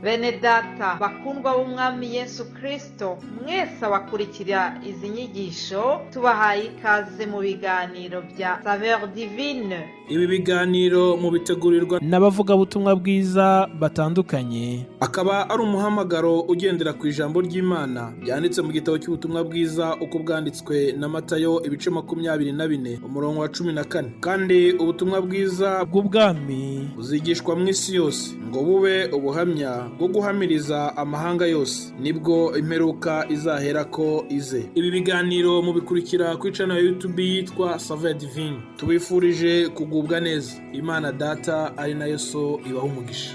Bene data bakundwa b'Umwami Yesu Kristo, mwese abakurikira izi nyigisho, tubahaye ikaze mu biganiro bya Saveur Divine. Ibi biganiro mubitegurirwa n'abavugabutumwa bwiza batandukanye, akaba ari umuhamagaro ugendera ku ijambo ry'Imana ryanditse mu gitabo cy'ubutumwa bwiza uko bwanditswe na Matayo, ibice 24, umurongo wa 14. Kandi ubutumwa bwiza bw'ubwami buzigishwa mu isi yose ngo bube ubuhamya bwo guhamiriza amahanga yose, nibwo imperuka izaherako ize. Ibi biganiro mubikurikira kuri channel ya YouTube yitwa Saveur Divine. Tubifurije kugubwa neza. Imana Data ari nayo So ibaha umugisha.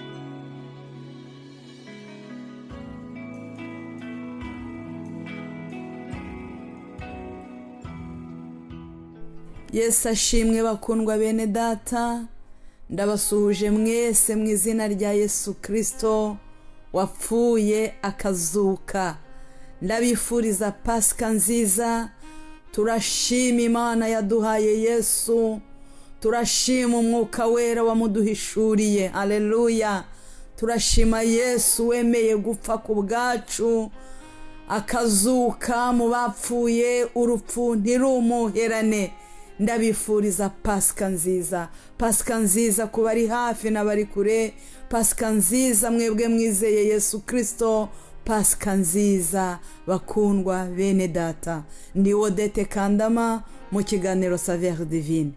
Yesu ashimwe. Bakundwa bene data, ndabasuhuje mwese mu izina rya Yesu Kirisito wapfuye akazuka. Ndabifuriza Pasika nziza. Turashima Imana yaduhaye Yesu, turashima Umwuka Wera wamuduhishuriye. Aleluya! Turashima Yesu wemeye gupfa ku bwacu, akazuka mu bapfuye, urupfu ntirumuherane. Ndabifuriza Pasika nziza, Pasika nziza ku bari hafi n'abari kure, Pasika nziza mwebwe mwizeye Yesu Kirisito, Pasika nziza bakundwa bene data. Ndi Odette Kandama mu kiganiro Saveur Divine.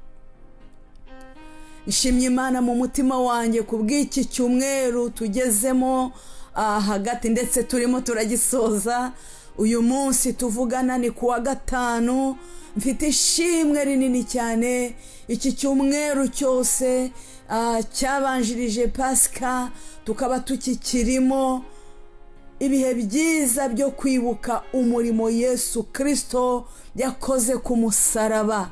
Nshimye Imana mu mutima wanjye ku bw'iki cyumweru tugezemo hagati, ndetse turimo turagisoza. Uyu munsi tuvugana ni ku wa gatanu. Mfite ishimwe rinini cyane. Iki cyumweru cyose cyabanjirije Pasika, tukaba tukikirimo ibihe byiza byo kwibuka umurimo Yesu Kirisito yakoze ku musaraba,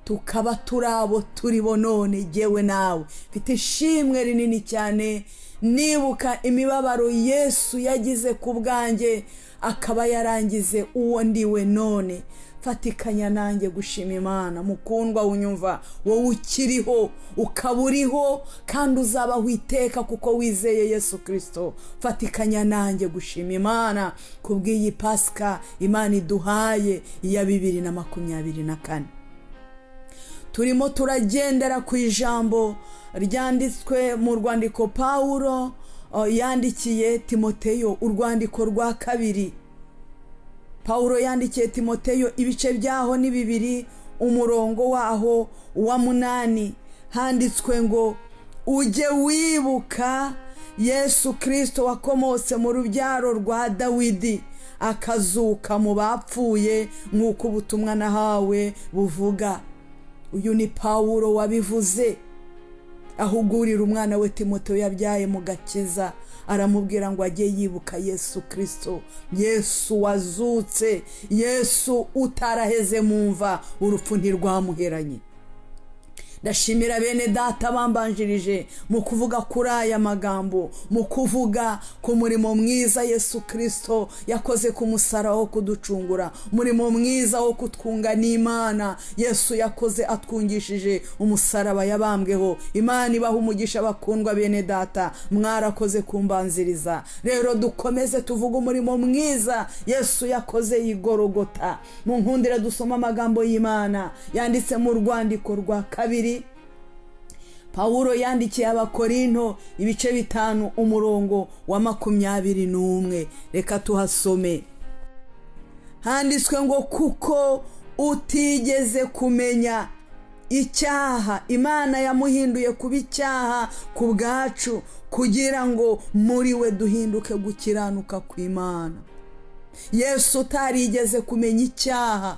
tukaba turi abo turibo none, jyewe nawe. Mfite ishimwe rinini cyane nibuka imibabaro Yesu yagize ku bwanjye, akaba yarangize uwo ndiwe none. Fatikanya nanjye gushima Imana. Mukundwa unyumva, wowe ukiriho, ukaba uriho kandi uzabaho iteka kuko wizeye Yesu Kirisito, fatikanya nanjye gushima Imana ku bw'iyi Pasika Imana iduhaye iya 2024. Turimo turagendera ku ijambo ryanditswe mu rwandiko Pawulo yandikiye Timoteyo, urwandiko rwa kabiri Pawulo yandikiye Timoteyo, ibice byaho ni 2, umurongo waho wa 8. Handitswe ngo: "Ujye wibuka Yesu Kirisito wakomotse mu rubyaro rwa Dawidi, akazuka mu bapfuye, nk'uko ubutumwa nahawe buvuga." Uyu ni Pawulo wabivuze, ahugurira umwana we Timoteyo yabyaye mu gakiza, aramubwira ngo ajye yibuka Yesu Kirisito, Yesu wazutse, Yesu utaraheze mu mva, urupfu ntirwamuheranye. Ndashimira bene data bambanjirije mu kuvuga kuri aya magambo, mu kuvuga ku murimo mwiza Yesu Kirisito yakoze ku musaraba wo kuducungura, umurimo mwiza wo kutwunga n'Imana Yesu yakoze atwungishije umusaraba yabambweho. Imana ibaha umugisha, bakundwa bene data, mwarakoze kumbanziriza. Rero dukomeze tuvuge umurimo mwiza Yesu yakoze yigorogota. Mu nkundire dusoma amagambo y'Imana yanditse mu rwandiko rwa kabiri Pawulo yandikiye Abakorinto, ibice 5, umurongo wa 21. Reka tuhasome. Handitswe ngo: "Kuko utigeze kumenya icyaha, Imana yamuhinduye kuba icyaha ku bwacu, kugira ngo muri we duhinduke gukiranuka kw'Imana." Yesu utarigeze kumenya icyaha,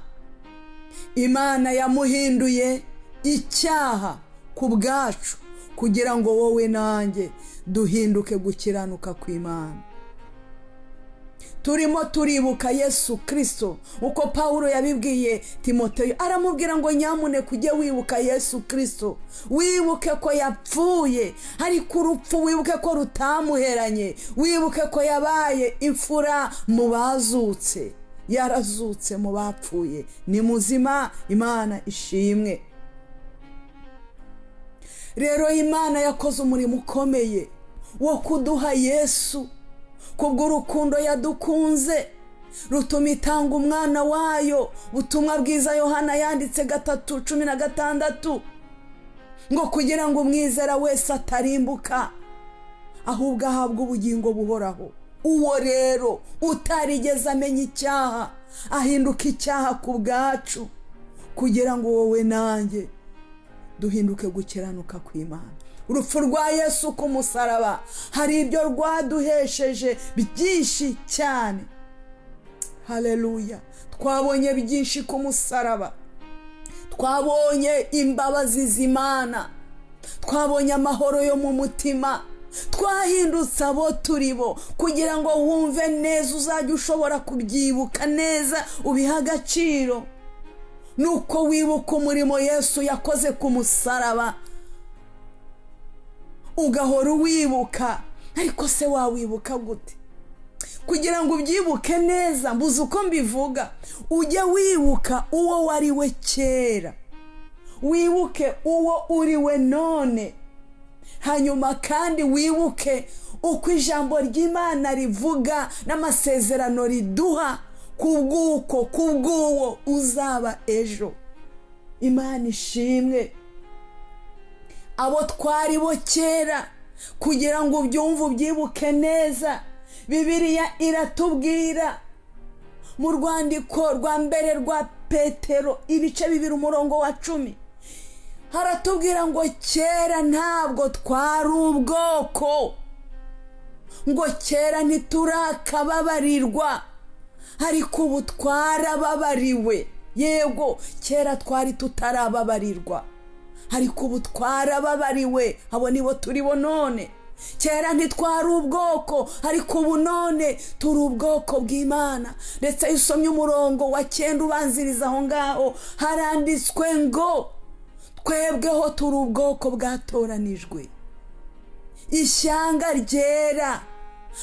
Imana yamuhinduye icyaha ku bwacu, kugira ngo wowe nanjye duhinduke gukiranuka kw'Imana. Turimo turibuka Yesu Kirisito uko Pawulo yabibwiye Timoteyo, aramubwira ngo: "Nyamuneka ujye wibuka Yesu Kirisito, wibuke ko yapfuye, ariko urupfu wibuke ko rutamuheranye, wibuke ko yabaye imfura mu bazutse, yarazutse mu bapfuye, ni muzima, Imana ishimwe." Rero Imana yakoze umurimo ukomeye wo kuduha Yesu. Kubw'urukundo yadukunze rutuma itanga umwana wayo. Ubutumwa bwiza Yohana yanditse 3:16 ngo kugira ngo umwizera wese atarimbuka ahubwo ahabwe ubugingo buhoraho. Uwo rero utarigeze amenya icyaha ahinduka icyaha ku bwacu, kugira ngo wowe nanjye duhinduke gukiranuka kw'Imana. Urupfu rwa Yesu ku musaraba hari ibyo rwaduhesheje byinshi cyane. Haleluya! Twabonye byinshi ku musaraba, twabonye imbabazi z'Imana, twabonye amahoro yo mu mutima, twahindutse abo turi bo. Kugira ngo wumve neza, uzajya ushobora kubyibuka neza, ubihe agaciro, nuko wibuka umurimo Yesu yakoze ku musaraba, ugahora uwibuka. Ariko se wawibuka gute? Kugira ngo ubyibuke neza, mbuze uko mbivuga, ujye wibuka uwo wari we kera, wibuke uwo uri we none, hanyuma kandi wibuke uko ijambo ry'Imana rivuga n'amasezerano riduha kubw'uko kubw'uwo uzaba ejo. Imana ishimwe. Abo twari bo kera, kugira ngo ubyumve ubyibuke neza, Bibiliya iratubwira mu rwandiko rwa mbere rwa Petero ibice 2 umurongo wa 10, haratubwira ngo kera ntabwo twari ubwoko, ngo kera ntiturakababarirwa, ariko ubu twarababariwe. Yego, kera twari tutarababarirwa, ariko ubu twarababariwe. Abo nibo turi bo none. Kera ntitwari ubwoko, ariko ubu none turi ubwoko bw'Imana. Ndetse iyo usomye umurongo wa 9 ubanziriza aho ngaho, haranditswe ngo twebweho turi ubwoko bwatoranijwe, ishyanga ryera,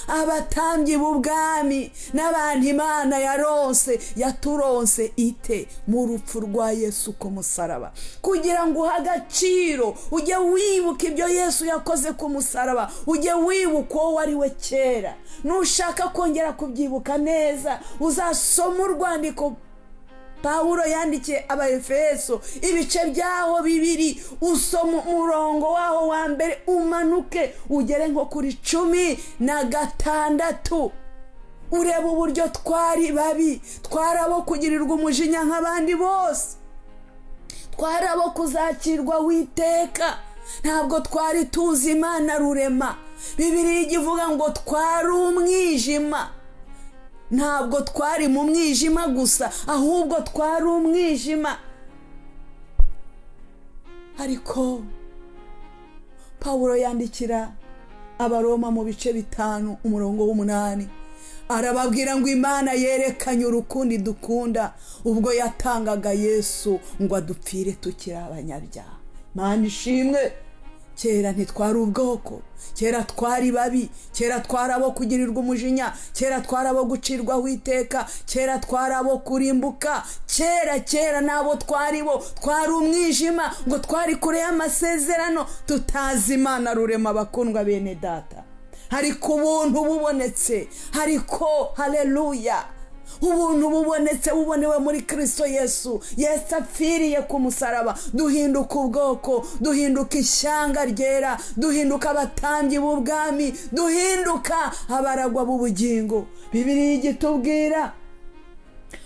abatambyi b'ubwami, n'abantu Imana yaronse. Yaturonse ite? Mu rupfu rwa Yesu ku musaraba. Kugira ngo uhe agaciro, ujye wibuka ibyo Yesu yakoze ku musaraba, ujye wibuka uwo wari we kera. Nushaka kongera kubyibuka neza, uzasoma urwandiko Pawulo yandikiye Abaefeso ibice byaho 2, usoma umurongo waho wa mbere umanuke ugere nko kuri 16, ureba uburyo twari babi, twari abo kugirirwa umujinya nk'abandi bose, twari abo kuzakirwa witeka, ntabwo twari tuzi Imana rurema. Bibiliya ivuga ngo twari umwijima. Ntabwo twari mu mwijima gusa, ahubwo twari umwijima. Ariko Pawulo yandikira Abaroma mu bice 5 umurongo 8, arababwira ngo Imana yerekanye urukundo idukunda ubwo yatangaga Yesu ngo adupfire tukiri abanyabyaha. Imana ishimwe. Kera ntitwari ubwoko, kera twari babi, kera twari abo kugirirwa umujinya, kera twari abo gucirwaho iteka, kera twari abo kurimbuka, kera kera n'abo twari bo twari umwijima, ngo twari kure y'amasezerano, tutazi Imana rurema. Bakundwa bene data, ariko ubuntu bubonetse, ariko haleluya, ubuntu bubonetse, bubonewe muri Kristo Yesu. Yesu apfiriye ku musaraba, duhinduka ubwoko, duhinduka ishyanga ryera, duhinduka abatambyi b'ubwami, duhinduka abaragwa b'ubugingo. Bibiliya igitubwira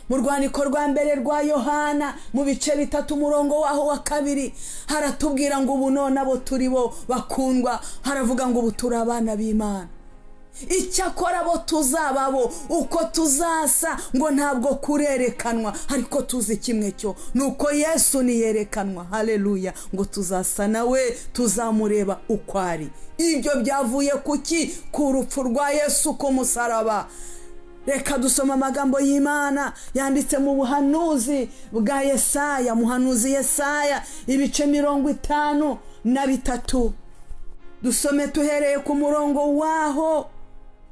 mu rwandiko rwa mbere rwa Yohana mu bice 3 umurongo waho wa 2, haratubwira ngo ubu none abo turi bo bakundwa, haravuga ngo ubu turi abana b'Imana. Icyakora abo tuzababo uko tuzasa ngo ntabwo kurerekanwa, ariko tuzi kimwe cyo nuko Yesu niyerekanwa, haleluya, ngo tuzasa nawe, tuzamureba uko ari. Ibyo byavuye kuki? Ku rupfu rwa Yesu ku musaraba. Reka dusoma amagambo y'Imana yanditse mu buhanuzi bwa Yesaya, muhanuzi Yesaya ibice 53, dusome tuhereye ku murongo waho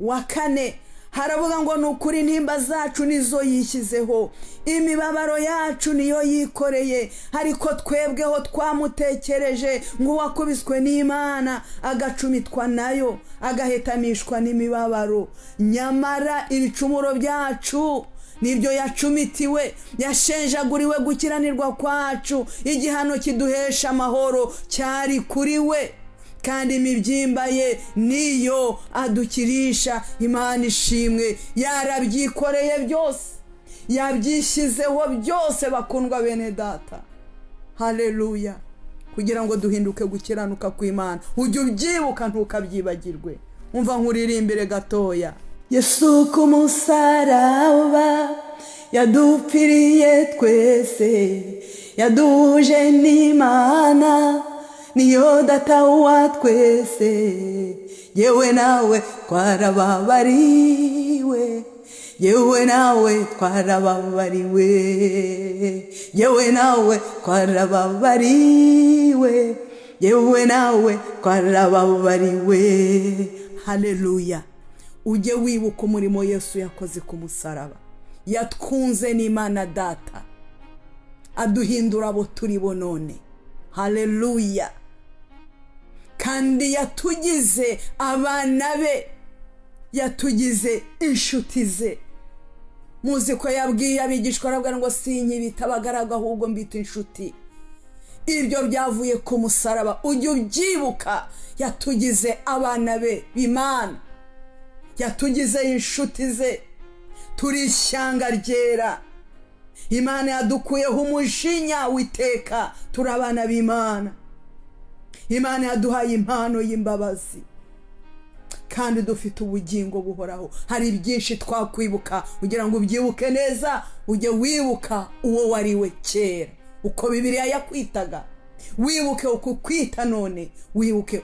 wa 4. Haravuga ngo ni ukuri, intimba zacu nizo yishyizeho, imibabaro yacu niyo yikoreye, ariko twebweho twamutekereje nk'uwakubiswe n'Imana, agacumitwa nayo, agahetamishwa n'imibabaro. Nyamara ibicumuro byacu nibyo yacumitiwe, yashenjaguriwe gukiranirwa kwacu, igihano kiduhesha amahoro cyari kuri we, kandi imibyimba ye niyo adukirisha. Imana ishimwe, yarabyikoreye byose, yabyishyizeho byose, bakundwa bene data. Haleluya! Kugira ngo duhinduke gukiranuka kw'Imana. Ujye ubyibuka, ntukabyibagirwe. Umva nkuririmbire gatoya. Yesu ku musaraba yadupfiriye twese, yaduhuje n'Imana, niyo data wa twese. Yewe nawe twarababariwe, yewe nawe twarababariwe, yewe nawe twarababariwe, yewe nawe twarababariwe. Haleluya! Ujye wibuka umurimo Yesu yakoze ku musaraba. Yatwunze n'Imana Data, aduhindura abo turi bo none. Haleluya! Kandi yatugize abana be, yatugize inshuti ze. Muzi ko yabwiye abigishwa, arabwira ngo: "Sinkibita abagaragu, ahubwo mbita inshuti." Ibyo byavuye ku musaraba, ujye ubyibuka. Yatugize abana be b'Imana, yatugize inshuti ze, turi ishyanga ryera. Imana yadukuyeho umujinya witeka, turi abana b'Imana. Imana yaduhaye impano y'imbabazi, kandi dufite ubugingo buhoraho. Hari byinshi twakwibuka. Kugira ngo ubyibuke neza, ujye wibuka uwo wari we kera, uko Bibiliya yakwitaga, wibuke uko ukwita none, wibuke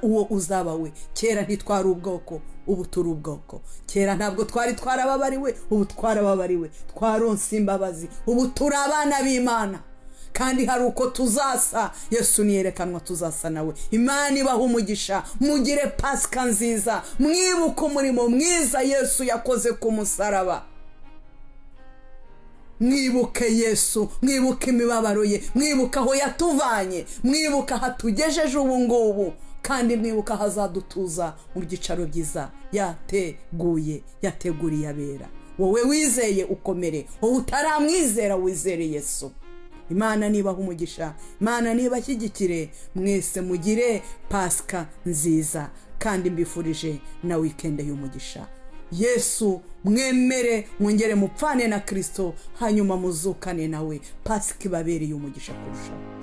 uwo uzaba we. Kera ntitwari ubwoko, ubu turi ubwoko. Kera ntabwo twari twarababariwe, ubu twarababariwe. Twaronse imbabazi, ubu turi abana b'Imana. Kandi hari uko tuzasa Yesu niyerekanwa, tuzasa nawe. Imana ibaha umugisha, mugire Pasika nziza, mwibuke umurimo mwiza Yesu yakoze ku musaraba. Mwibuke Yesu, mwibuke imibabaro ye, mwibuke aho yatuvanye, mwibuke aho atugejeje ubu ngubu, kandi mwibuke aho azadutuza mu byicaro byiza yateguye, yateguriye abera. Wowe wizeye ukomere, wowe utaramwizera wizere Yesu. Imana nibaha umugisha, Imana niba ashyigikire mwese, mugire Pasika nziza, kandi mbifurije na weekend y'umugisha. Yesu mwemere, mwongere mupfane na Kirisito, hanyuma muzukane nawe. Pasika ibabereye umugisha kurushaho.